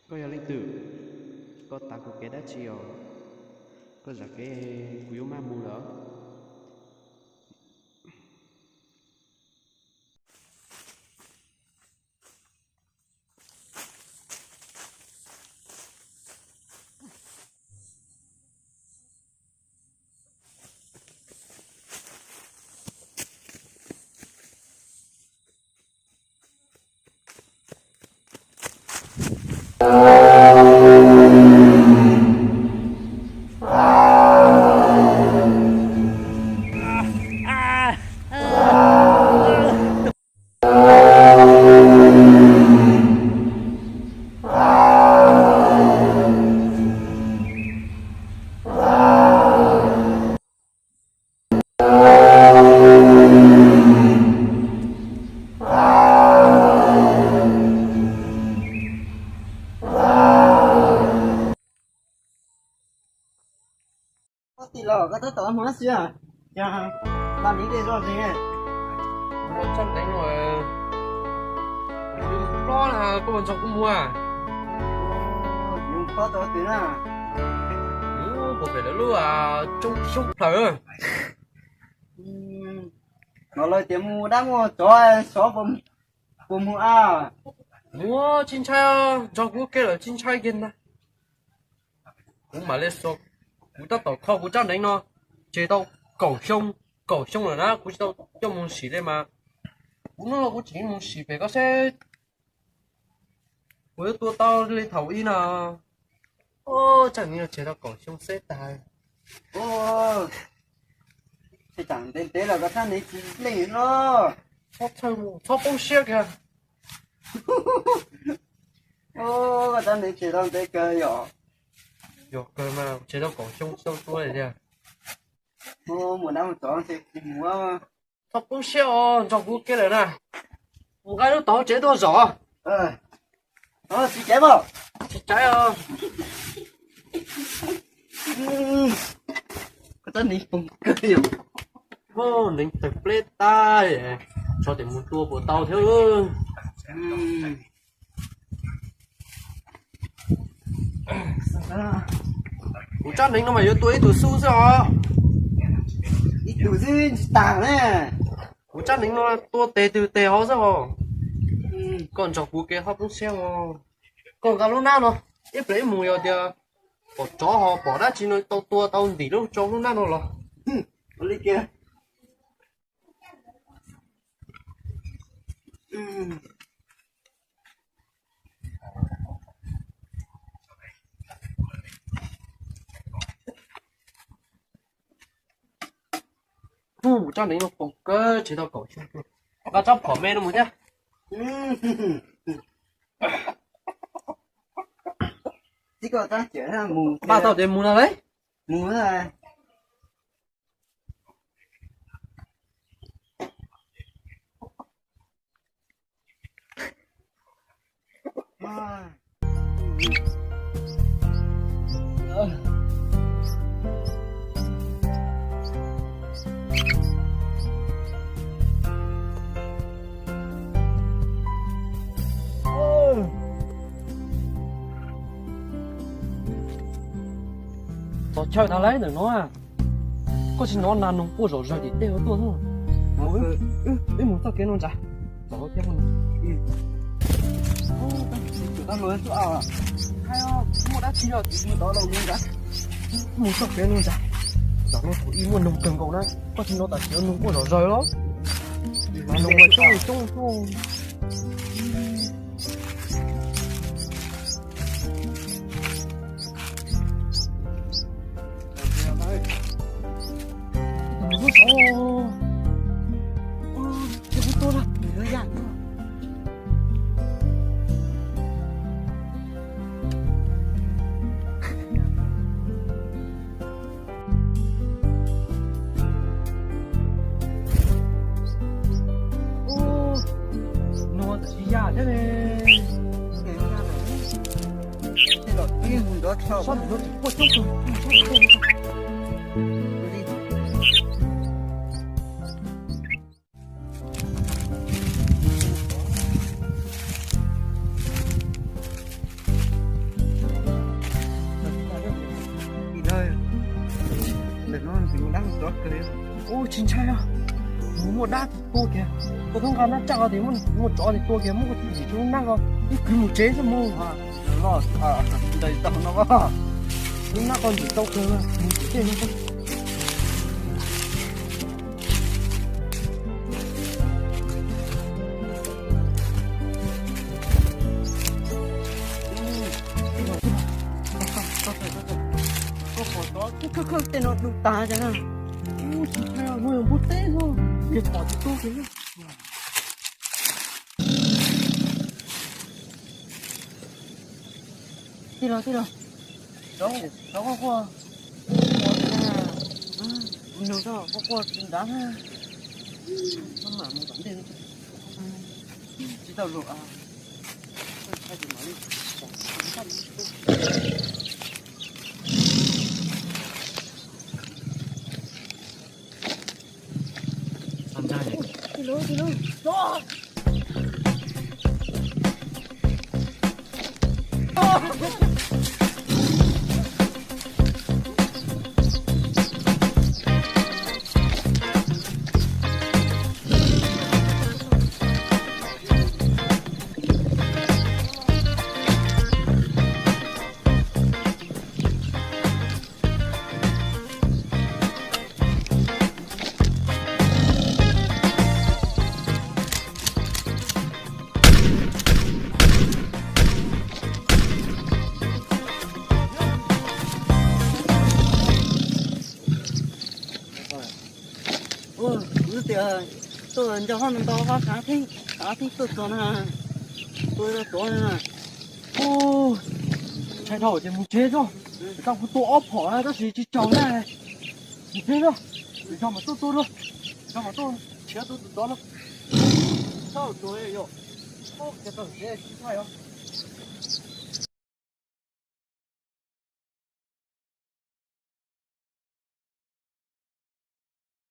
Koj yog leej twg? Koj tav kuv kev dab tsi os? Koj zam kev kuv yuav maj mus lawm. Koj tim los koj tab tom mus dab tsi? Cas nqa miv dej zoj zeeg? Mus tsob nteev no, hlob na, koj puas nrog kuv mus? Mus hlob tau twg na? Mus pem lawv lub xyoob plaws. No lawv tias mus dab muaj tsov sov puas mus a? Mus tsis ntshai, nrog kuv ua ke lawm tsis ntshai kiag ntag. Kuv mam li xuas, kuv tab tom kho kuv tsab nteev no tseg tau kaum xyoo, kaum xyoo lawm na kuv tsis tau coj mus sim li mas. Kuv hnub no kuv tseem mus sim pem koj seb puas yuav tua tau li thaum ub no. Tsab nteev no tseg tau kaum xyoo xwb tag. Tseg tam ntev ntev los koj tsab nteev tsis leej no. Txhob txhawj mus, txhob poob siab kiag. Koj tsab nteev tseg tau ntev kawg yom? Yog kawg mas tseg tau kaum xyoo tsis tau tua li tiag. Mus dab mus tsov ntshe tsis mus. Txhob poob siab os, nrog kuv kev lawm na. Mus nqa lub tauv tsev tuaj zom. Tsis caiv, tsis caiv os. Koj tsab nteev poob kawg yom? Nteev tawg pleb tag, tsov tias mus tua puas tau thiab. Kuv tsab nteev no mas yuav tua ib tug xub xwb os. Ib tug xwb tsis tas ne. Kuv tsab nteev no tua tes twg tes hauv xwb os. Koj nrog kuv kev txhob poob siab os. Koj nqa lub hnab no, ib pliag ib mus yog tias pom tsov ho pom dab tsi no tau tua tau ntim lub tsau lub hnab no los. Ua li kiag. Hu, tsab nteev no poob kawg, tseg tau kaum xyoo. Nqa tsab phom me no mus thiab. Npaj tau tias mus no lauj. Mus. Txog chaw tag lawm ntawm no. Koj tsis hnov nas noog quaj zom zaws tim tej hauv tuaj no? Wb mus txoj kev no ntag. Txog lawm thiab. Muaj dab tsi los mus ntag. Mus txoj kev no ntag. Tam no thaum ub muaj noog kawg nkaus na, koj tsis hnov tam sim no noog quaj zom zaws los? Nas noog mas coob coob tuaj. No tsis yam thiab ne. Nab tua kiag, koj tub nqa nab tsaj ko tias muaj tsov tias tua kiag, muab kuv tsim tsum lub nab ko, ib kwv mus tsev xwb mus. Lub nab ko ntxim tau kawg, mus tsev no. Koj pom tsov khawb khawb tej no du tas cas na. Ub, tsis tau, no yog npua teb xwb, ces pom tsis tau kiag. Tij laug, tij laug, rov, rov quaj quaj, quaj quaj, quaj quaj tsis nrad na. Maj mam mus tom ntej, tsis tau luag. Kuv tias tuaj nco qab ntau qab, xav theej, xav theej tuaj txog na, tua tuav na. Ntshai dhau ces mus tsev tso. Tau kuv tua ob phom tab sis tsis tsaug na. Mus tsev tso, tsis tsaug mam tuaj tua dua, tsis tsaug mam tuaj nrhiav tua tus tsov no. Txhob tuag yom, tsis txhob tsev tsis txhob os.